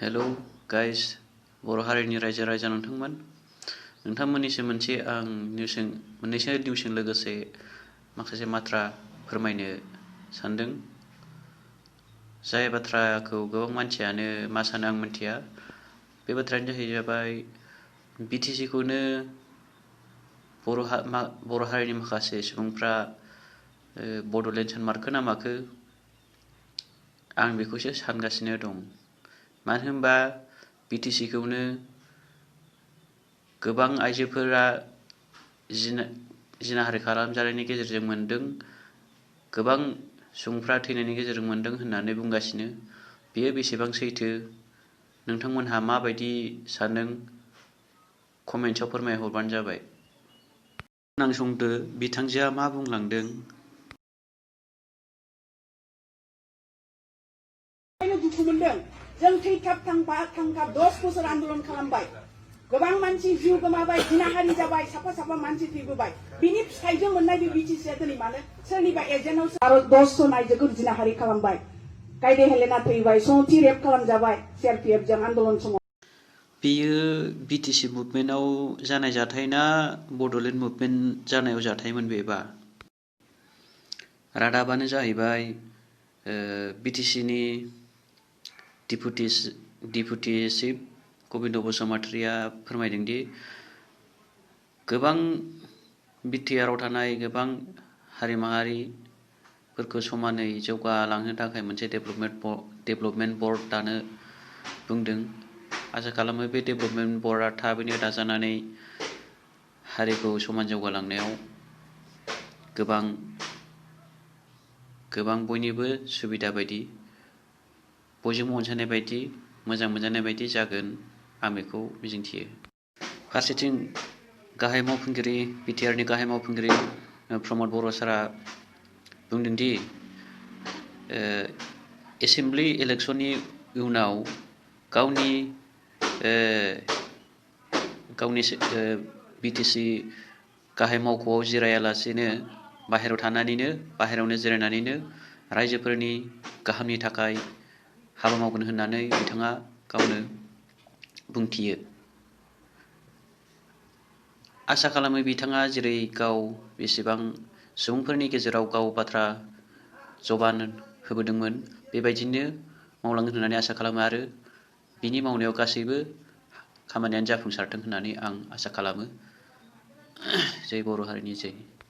Hello guys, बर' हारिनि रायजो राजा नोंथांमोननिसिम मोननैसो निउसजों लोगोसे माखासे बाथ्रा फोरमायनो सानदों। जाय बाथ्राखौ गोबां मानसियानो मा सानो आं मिथिया। बे बाथ्रायानो जाहैबाय BTC खौनो बर' हारिनि माखासे सुबुंफ्रा बड'लेण्ड सानमारखो ना माखो आं बेखौसो सानगासिनो दं। मानो होनबा BTC खौनो गोबां आइजोफोरा जिनाहारि खालामजानायनि गेजेरजों मोनदों, गोबां सुबुंफ्रा थैनायनि गेजेरजों मोनदों होननानै बुंगासिनो। बेयो बेसेबां सैथो, नोंथांमोनहा माबायदि सानदों कमेन्ट्सआव फोरमायहरबानो जाबाय। खोनासंदो बिथांजोआ मा बुंलांदों। दुखु मोनदों। जों थैथाब थांथाब 10 बोसोर आन्दोलन खालामबाय। गोबां मानसि जिउ गोमाबाय, जिनाहारि जाबाय, साफा मानसि थैबोबाय। बिनि फिथाइजों मोननाय बे BTC आ दिनै मानो सोरनिबा एजेन्टआव आरो 10 जन आइजोखौ जिनाहारि खालामबाय। कायदे हेलेना थैबाय, सौथि रेप खालामजाबाय CRPF जों आन्दोलन समाव। बेयो BTC मुभमेन्टआव जानाय जाथाय ना बड'लेण्ड मुभमेन्ट जानायाव जाथायमोन बेबा? रादाबानो जाहैबाय BTC नि डिपुटि चिफ गबिन्द बसुमतारीया फोरमायदोंदि गोबां BTR आव थानाय गोबां हारि माहारिफोरखौ समानै जौगालांनो थाखाय मोनसे डेभेलपमेन्ट बर्ड दानो बुंदों। आसा खालामो बे डेभेलपमेन्ट बर्डआ थाबैनो दाजानानै हारिखौ समान जौगालांनायाव गोबां बयनिबो सुबिदा बायदि, बयजोंबो अनसायनाय बायदि, मोजां मोनजानाय बायदि जागोन, आं बेखौ मिजिंथियो। फारसेथिं गाहाय मावफुंगिरि BTR नि गाहाय मावफुंगिरि प्रमद बर' सारआ बुंदोंदि एसेमब्लि इलेक्सननि उनाव गावनि BTC गाहाय मावख'आव जिरायालासेनो बाहेरायावनो जिरायनानैनो रायजोफोरनि गाहामनि थाखाय हाबा मावगोन होननानै बिथाङा गावनो बुंथियो। आसा खालामो बिथाङा जेरै गाव बेसेबां सुबुंफोरनि गेजेराव गाव बाथ्रा जबान होबोदोंमोन, बेबायदिनो मावलांगोन होननानै आसा खालामो आरो बिनि मावनायाव गासैबो खामानियानो जाफुंसारथों होननानै आं आसा खालामो। जै बर' हारिनि जै।